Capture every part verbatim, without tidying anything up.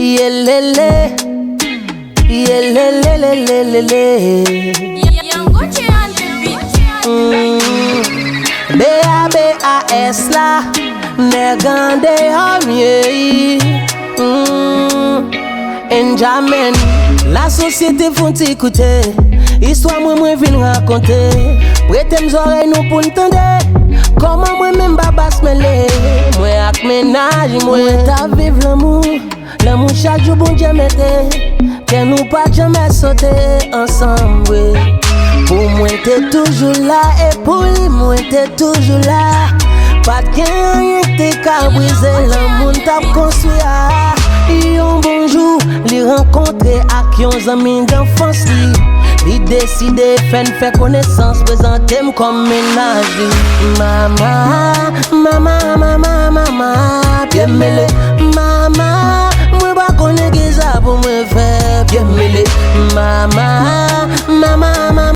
Yelele, yelelelelelele. Young Gucci on the beat. Mm. B A B A S la, nèg andeyò m ye. Mm. Enjamin, lasosyete fon ti koute. Istwa mwen, mwen vin rakonte. Prete m zòrèy nou pou n tande. Kòman mwen menm Babas mele. Mwen ak mennaj mwen, mwen t ap viv lanmou. Lanmou chak jou Bondye mete, kè nou pa t janmè sote ansanm vre. Pou mwen te toujou la, e pou li mwen te toujou la. Pa t gen anyen k te ka brize lanmou n t ap konstwi a. Yon bon jou, li rankontre ak yon zanmi danfans li. Li deside fè n fè konesans, prezante m kòm mennaj li. Mama, mama, mama, mama, pye m mele. Mama, mwen pa konnen kisa pou mwen fè, pye m mele. Mama, mama, mama.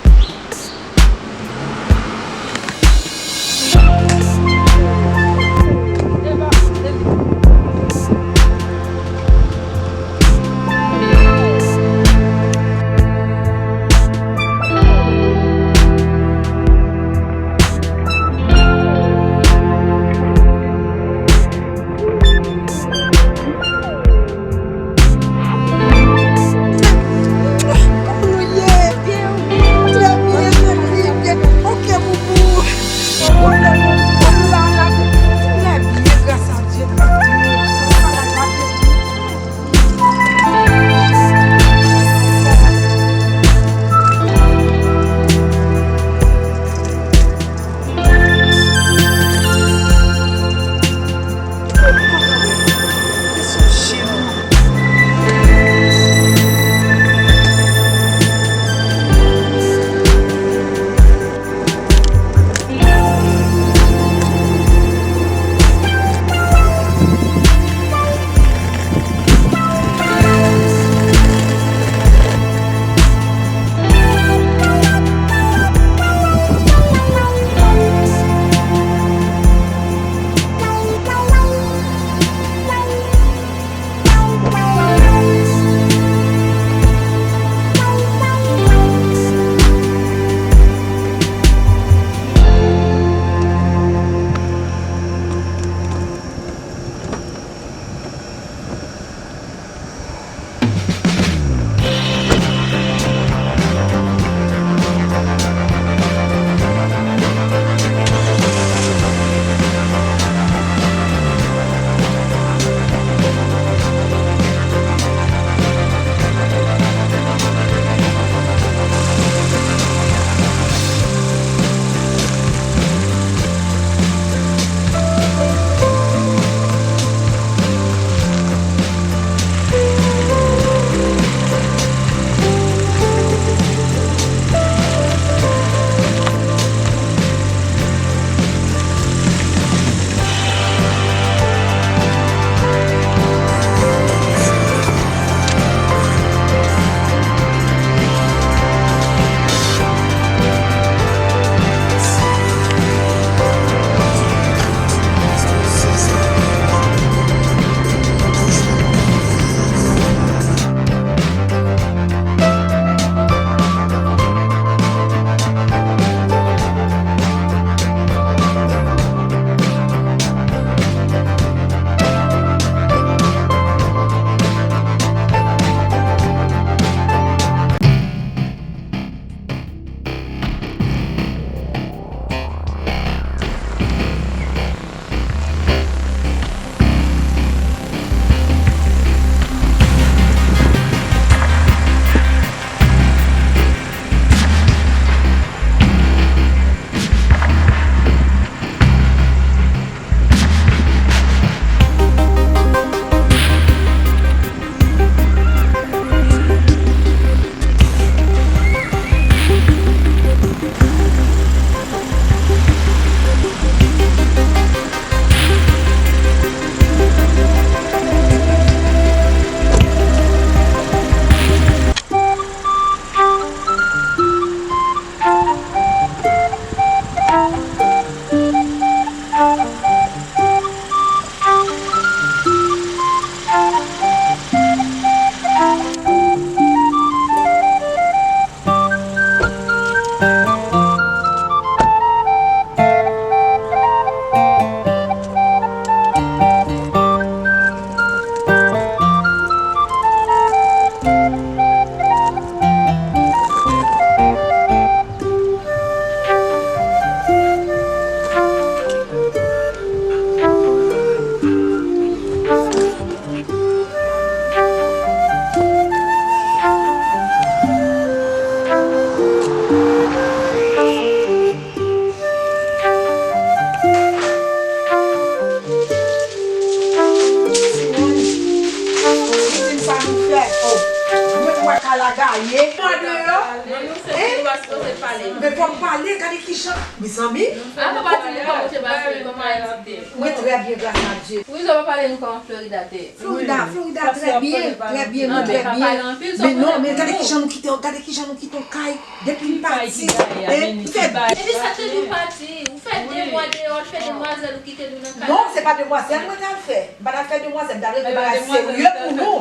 Manmi, ou se ki pa sipoze pale. Men fò m pale, gade ki jan. Mezanmi. A, papa di nou kòman ou te pase, kòman Ayiti te? Mwen trè byen, gras a Dye. Wi, zò pa pale nou kòman Florida te. Florida, Florida trè byen, trè byen, nou trè byen. Men non, men gade ki jan nou kite, gade ki jan nou kite yon kay depi n pati. Epi sa te nou pati, ou fè de mwa deyò, ou fè demwazèl ou kite nou nan kay. Non, se pa demwazèl mwen t al fè. M pa t al fè demwazèl, m t al regle bagay serye pou nou.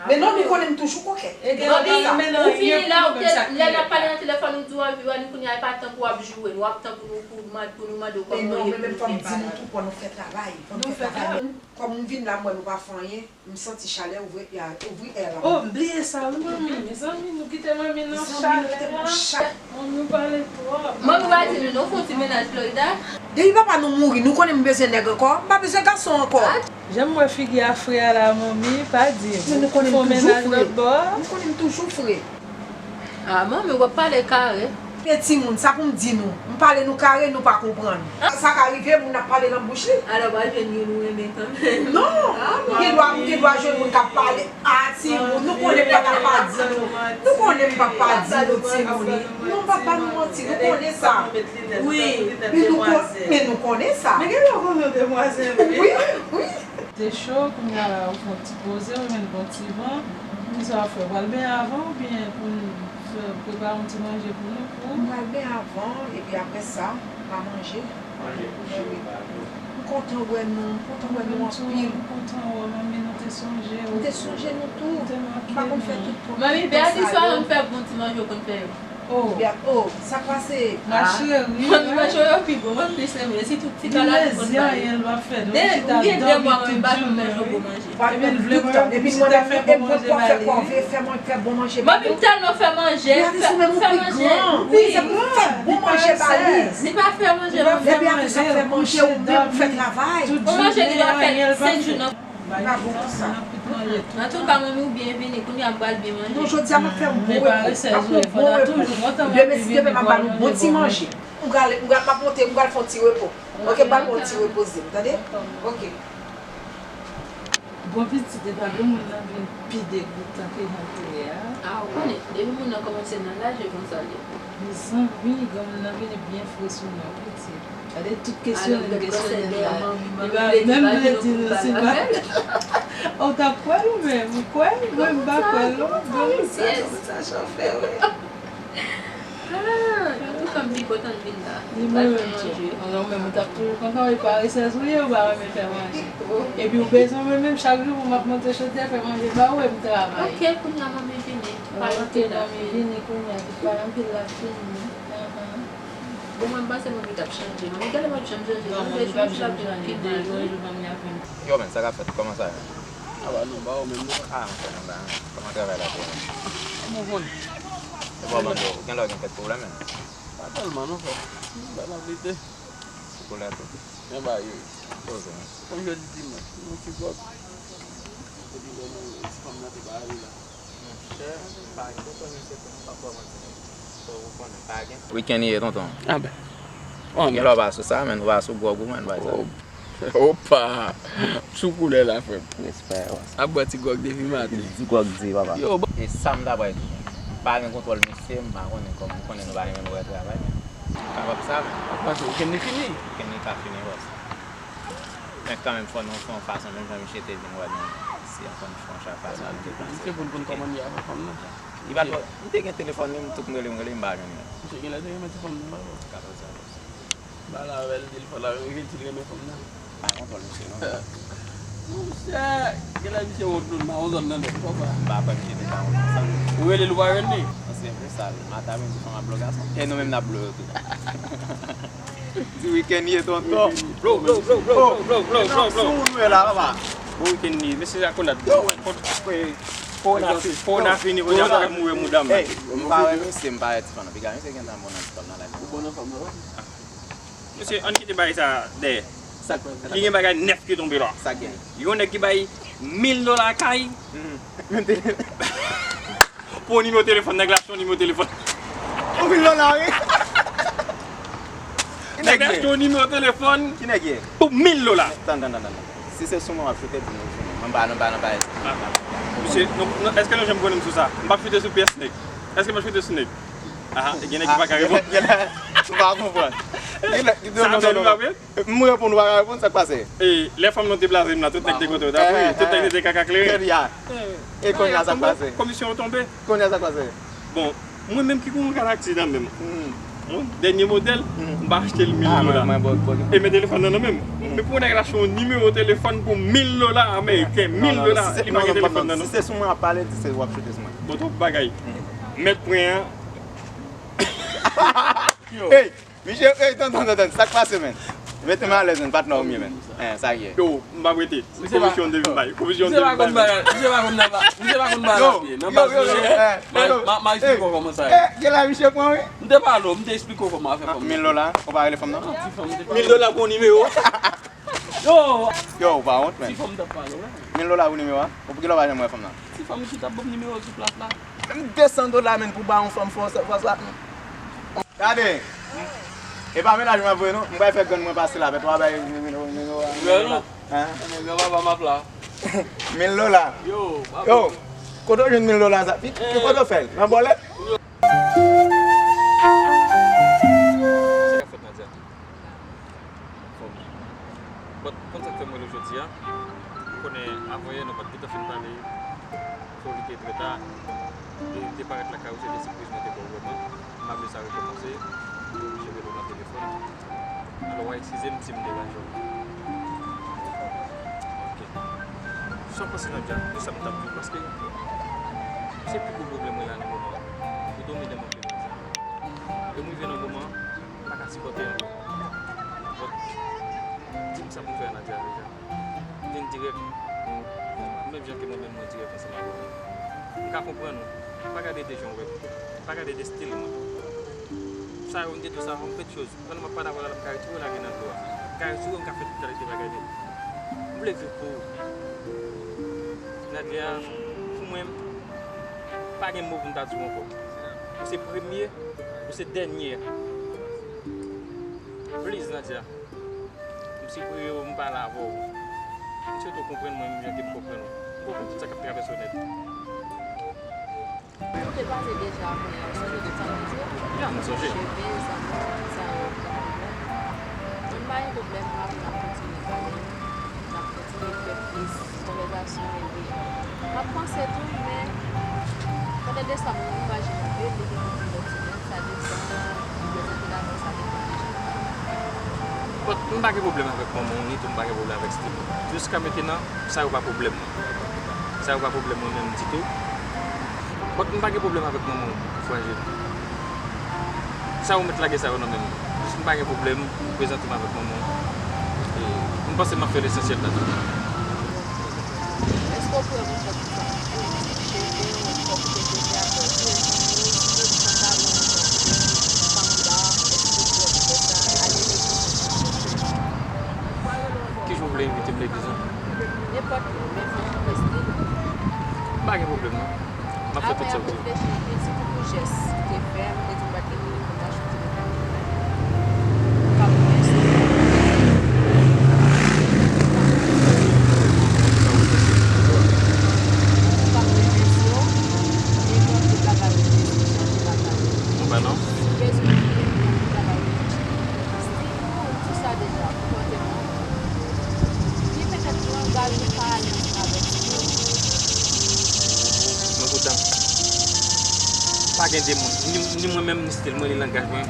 Men non, nou konnen m toujou kokèt. Manmi, ou vini la, ou te, lè n ap pale nan telefòn, ou di w ap viv, kounye a e pa tan pou w ap joure, nou ap tan pou nou, pou nou mande w kòman nou ye, pou nou fè bagay. Men non, men fò m di nou tou, fò nou fè travay, fò nou fè travay. Kòm nou vin la, m wè nou pa fè anyen, m santi chalè, ouvri, ouvri è la. Oh, m bliye sa, wi, manmi. Mezanmi, nou kite manmi nan chalè a. Manmi, ou pale twòp. Manmi, ou pa di nou, non, fè yon ti mennaj Florida. Depi papa nou mouri, nou konnen m bezwen nèg ankò? M pa bezwen gason ankò. Jan m wè figi a fre a la, manmi, pa di m. Men nou konnen m toujou fre. Nou konnen m toujou fre. A, manmi, w ap pale kare. Men timoun, sa pou m di nou? M pale nou kare, nou pa konprann. Sa ka rive, moun ap pale nan bouch li. Alò, w a jwenn youn ou renmen kanmenm. Non! M gen dwa, m gen dwa jwenn moun k ap pale. A, timoun, nou konnen m pa t ap pa di nou. Nou konnen m p ap pa di nou, timoun. Non, m p ap ba nou manti, nou konnen sa. Wi. Men nou kon-, men nou konnen sa. Men gen lè w konn yon demwazèl, wi. Wi, wi. Te cho, kounye a la ou fè yon ti poze, ou menm pran ti van. Kisa w ap fè? Ou pral benyen avan oubyen pou n fè, prepare yon ti manje pou nou, pou... M pral benyen avan, epi apre sa, m a manje. Manje pou cheri pa nou. M kontan wè nou, m kontan wè nou anpil. M kontan wè w, manmi, nou te sonje w. M te sonje nou tou. M te make nou. M pa konn fè tout pwòp. Manmi, bèl ti swa, nou fè bon ti manje, ou konn fè yo. Oh. Bèl, oh, sa k pase? Ma chérie. Manmi, manje yo pi bon, manmi, plis renmen. Si tout ti bagay ou konn bay. Li mezi anyen, l pa fè. Donk, chita dòmi tout jounen, wi. Epi l vle mwen, epi mwen menm, e mwen pou ap fè kòve, fè mwen fè bon manje. Manmi m tèlman fè manje, fè, fè manje. Wi, se pou fè bon manje ba li. Li pa fè manje, manmi. Epi apre sa, fè manje, ou menm ou fè travay. Yon manje li pa fè senk jou nan. Li pa bon pou sa. Antouka, manmi, ou byen vini. Kounye a m pral byen manje. Non, jodi a m ap fè yon bon repo. M ap fè yon bon repo. Demen, si Dye vle, m ap ba nou bon ti manje. M pral, m pral, m ap monte, m pral fè yon ti repo. Ok, m pral fè yon ti repoze m, tande? Ok. Bon pitit, e pa gen moun nan vin pi degoutan ke jan l te ye a. A, ou konnen, depi moun nan kòmanse nan laj, e konsa l ye. Mezanmi, granmoun nan vini byen fre sou nou, pitit. Gade tout kesyon li kesyone m la. Li pa menm vle di nou si m pa, ou t ap kwè l ou menm? Ou kwè l? Mwen, m pa kwè l non. Granmoun sa, granmoun sa chofè, wi. Ah, antouka, m pi kontan m vin la. Li mwen menm tou. Ou menm, ou t ap toujou kontan, wi, paresèz ou ye, ou pa renmen fè manje. Epi ou bezwen mwen menm chak jou pou m ap monte chodyè, fè manje ba ou, e m travay. Ok, kounye a manmi vini. Ok, manmi vini kounye a, tout bagay anpil la fini. Bon, mwen, m panse manmi t ap chanje. Manmi genlè p ap janm chanje non, de jou jou l ap vin pi mal, wi. Yo, men, sa k ap fèt? Kòman sa ye, men? Aba, nou ba ou menm, non. Ah, m fè nou la, men. Kòman travay la te ye, men? Kòman w konnen? E bò, Mando, ou genlè w gen kèk pwoblèm, men. Pa tèlman, non, frè. M ba la verite. Sou koulè tou. Men ba yo. Poze, men. Kòm jodi dimanch, nou ti gwòg. Epi lè nou, ti fanm nan te ba ale la. Monchè, m pa gen pwoblèm, se pou m pa ba w manti, men. Fò ou konnen, pa gen. Wikenn ye, tonton. Ah ben. Gen lè w pa sou sa, men, ou pa sou gwòg ou, men, bay sa. Opa! Sou koulè la, frè m. Respè, bòs. Ap bwè ti gwòg depi maten. Ti gwòg di, papa. Yo, bò- E sa m ta pral di. M pa gen kontwòl misye, m pa konnen kòman, m konnen nou pa gen menm orè travay, men. Kapab sa, men. Paske wikenn li fini. Wikenn li ka fini, bòs. Men kanmenm, fò nou fè yon fason, menm jan misye te vin wè nou, si ankò nou fè yon chak fason, nou deplase. Misye konn konn kòman li avè fanm nan. Li pa t, m te gen telefòn li, m tout m rele, m rele, m pa jwenn li. Misye genlè te renmen ti fanm nan, m pa kwè. Kapab sa, bòs. M pale avè l telefòn la, m rele l di l renmen fanm nan. Pa kontwòl misye, non. Monchè, genlè misye wont nou, nan yon zòn nan nèt, papa. M pa kwè misye te ka wont konsa. Ou rele l, ou pa jwenn li? Paske vre sa, maten apre midi fanm ap blo gason. E nou menm n ap blo yo tou. Ti wikenn ye, tonton. Blo, blo, blo, blo, blo, blo, blo, blo, blo. Sou nou ye la, papa. Bon wikenn li, mesye akonad. Yo, wè. Kowona fini, kowona fini, kowona fè mouri mouda m. Ey, m pa wè mesye, m pa wè ti fanm nan. Piga, mesye gentan bon nan ti fanm nan la. Ou bon nan fanm nan, wi. Mesye, ann kite bagay sa dèyè. Sa k pase? Li gen bagay nèf ki tonbe la. Sa k gen? Yon nèg ki bay mil dola kay. Mhm. Pou yon nimewo telefòn, nèg la achte yon nimewo telefòn. Yon mil dola, wi. Nèg la achte yon nimewo telefòn. Ki nèg ye? Pou mil dola. Tann, tann, tann, tann. Si se sou mwen w ap choute, di nou sou mwen. Mwen pa, mwen pa nan bagay sa. Mesye, nou, nou, èske nou janm konnen m sou sa? M p ap choute sou pyès nèg. Èske m ap chante sou nèg? Ah, gen nèg ki pa ka reponn. Ou pa konprann. Sa non, non, non, non. M reponn, ou pa ka reponn, sa k pase? E, lè fanm nan te blaze m la, tout nèg te kontan. Tout nèg te kaka kleren. E kounye a sa k pase? Komisyon an tonbe. Kounye a sa k pase? Bon, mwen menm ki gon yon karakti nan men m. Yon dènye modèl, m pa achte l mil dola. E men telefòn nan nan men m. Men pou yon nèg la achte yon nimewo telefòn pou mil dola ameriken, mil dola, li pa gen telefòn nan non. Si se sou mwen ap pale, di se w ap chante sou mwen. Bon, twòp bagay. Mèt pwen an. Hey! Misye, ey, tann, tann, tann, tann, sa k pase, menn? Mete m alèz, menn, patnè w m ye, menn. Hein, sa k ye? Yo, m p ap rete. Se komisyon m te vin bay. Komisyon m te vin bay. Misye pa konn bagay, misye pa konn bagay la pye. Nan baz mwen, m a eksplike w kòman sa ye. Eh, gen la misye pran, wi. M te pale w, m te eksplike w kòman afè fanm nan. Mil dola, ou pa rele fanm nan? Mil dola pou nimewo. Yo! Yo, ou pa wont, menn. Ti fanm t ap pale, wi. Mil dola pou nimewo a? Ou poukisa w pa janm wè fanm nan? Ti fanm ki t ap ban m nimewo sou plas la. Menm de san dola, menn, pou ba yon fanm fò, fò sa. Gade, e pa mennaj mwen ap voye non, m pral fè grann mwen pase la, pèt w a bay nimewo a. Grann ou? Hein? Ebyen, granpapa m ap la. Mil dola. Yo, yo, kote w jwenn mil dola sa? Pi, pi kote w fè l? Nan bòlèt? Sa k ap fèt, Nadia? Fòm. Bon, konn sa k fè m rele w jodi a? M konnen avanyè nou pa t gentan fin pale. Fò li te trè ta. E li te parèt lakay ou, se de sipriz mwen te ba w vrèman. M pa vle sa rekòmanse. M oblije rele w nan telefòn. Alò, w a eskize m si m deranje w. Ok. Sa w panse, Nadia, de sa m t ap di w? Paske se pi gwo pwoblèm mwen la nan moman an. Ou domine m anpil, Nadia. E m rive nan moman, m pa ka sipòte ankò. Bon, di m sa pou m fè, Nadia, deja. Vin dirèk. Menm jan ke mwen menm mwen dirèk ansanm avè w. M ka konprann ou. Pa gade de jan w wè m. Pa gade de estil mwen. Sa yo, m te di w sa, yon petchoz. Pandan m ap pale avè w la, m ka retire w lage nan dlo a. M ka retire w, m ka fè tout kalite bagay de. M vle viv pou ou. Nadia, pou mwen, pa gen mo pou m ta di w ankò. Ou se premye, ou se dènye. Please, Nadia. M sipriye w, m pale avè w. M swete w konprann mwen menm jan ke m konprann ou. M konprann tout sa k ap travèse w nèt. Nou te pale deja, men ou sonje de sa nou di yo? M sonje. Cheve, zanmi, sa yo, pa pwoblèm. Mwen, m pa gen pwoblèm, m ap kontinye pale. M ap kontinye fè plis konvèzasyon, epi m ap panse tou, men pandan de sa, m imajine ke li gen yon lòt semèn, sa depann, li prezante l avè w, sa depann de jan l pale. Bon, m pa gen pwoblèm avèk manman w, ni tou m pa gen pwoblèm avèk estil ou. Jiska mentenan, sa yo pa pwoblèm mwen. Sa yo pa pwoblèm mwen menm ditou. Bon, m pa gen pwoblèm avèk manman w, Franjil. Sa yo mèt lage sa yo nan men m. Jis m pa gen pwoblèm, prezante m avèk manman w. E m panse m ap fè lesansyèl la tou. Èske w prè pou fè tout sa? Koupe cheve w, èske w koupe cheve a, fè w frizye w, si w bezwen pantalon, ou pran anba, èske w prè pou fè sa? Ale legliz, èske w prè? Ki jou w vle envite m legliz la? Nenpòt jou, men fò w chanje estil ou. M pa gen pwoblèm non. M ap fè tout sa w di. Apre, ap reflechi anpil, sitou pou jès ou te fè, ou te di m pa t gen telefòn, m achte yon telefòn. M ap remèsye w. M ap remèsye w. E gen anpil bagay ou te di m, chanje bagay. Ou pa non? Si w bezwen anpil, gen anpil bagay ou te di m. Estil ou, m di sa deja, konpòteman. Li petèt langaj ou pa alenn avèk estil ou. Men poutan, pa gen de moun, ni, ni mwen menm, ni estil mwen, ni langaj mwen,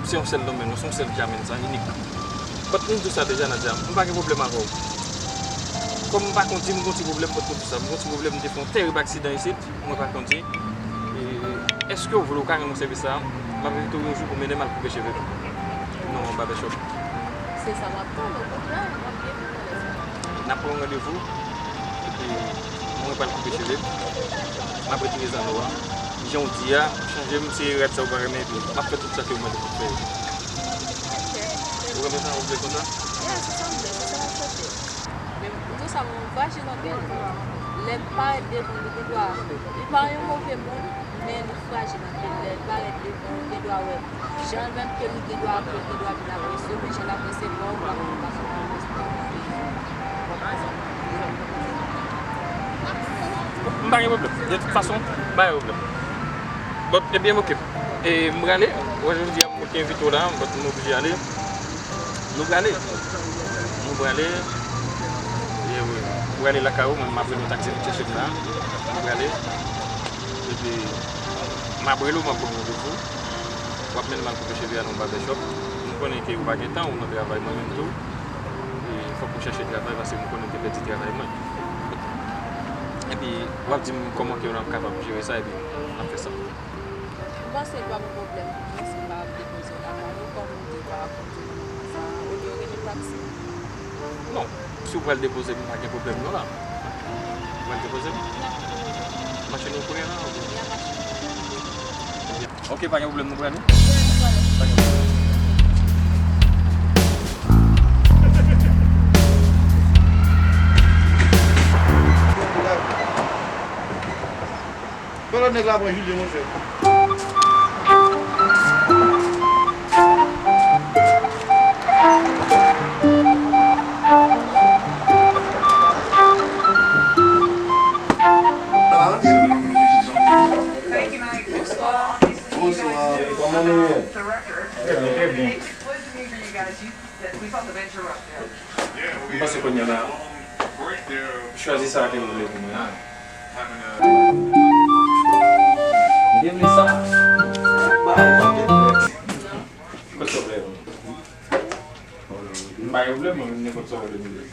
se yon sèl nonm, non, se yon sèl Jamil, sa inik. But m di w sa deja, Nadia, m pa gen pwoblèm avè w. Kòm m pa kondi, m gon ti pwoblèm, but m di w sa, m gon ti pwoblèm, m te fè yon tèrib aksidan isit. Mwen pa kondi. E, èske w vle, w ka rann mwen sèvis sa a? M ap envite w yon jou pou mennen m al koupe cheve m. Non, yon barbershop. Se sa m ap tann, okontrè, m ap byen kontan lè sa. N ap pran yon randevou, epi mwen pral koupe cheve m. M ap retire zanno a. Jan w di a, chanje m, se rad sa w pa renmen, epi m ap fè tout sa ke w mande pou m fè yo. Ok. Ou renmen sa, ou vle konsa? Yeah, se sa m vle, se sa m ap chèche. Men m di w sa, mwen frajil anpil. Lè m parèt devan, li gendwa, li pa yon move moun, men li frajil anpil. Lè l parèt devan, ou gendwa wè jan l menm ke li gendwa apre, l gendwa vin apresye w, men jan l apresye w, ou pa konn, ou pa konn. M pa gen pwoblèm. De tout fason, m pa gen pwoblèm. Bon, ebyen, oke. E, m prale. Wè, jodi a, m te envite w la, but m oblije ale. Nou prale. Nou prale. E, wi. M prale lakay ou, mwen, m ap rele yon taksi vin chèche m la. Nou prale. Epi, m ap rele w, m ap pran randevou. W ap mennen m al koupe cheve a nan yon barbershop. M konnen ke ou pa gen tan, ou nan travay, mwen menm tou. E fòk m chèche travay, paske m konnen m te pèdi travay mwen. Epi, w ap di m kòman ke n ap kapab jere sa, epi n ap fè sa. M panse pa gen pwoblèm pou mwen si m kapab depoze w lakay ou, kòm ou di w pa ap kondui nan moman sa a, olye w rele taksi. Non, si w pral depoze m, pa gen pwoblèm non la. Ou pral depoze m? Machin ou konnen la, oubyen? Ok, pa gen pwoblèm, nou prale. Pa gen pwoblèm. Fè lòt nèg la pran Julien, monchè. Bonswa, kòman nou ye? Trè byen, trè byen. M panse kounye a la, chwazi sa ke w vle pou mwen an. M te vle sa. Ba, ou pa gen prèt. Kot sa w vle? M pa gen pwoblèm, mwen menm nenpòt sa w vle m vle.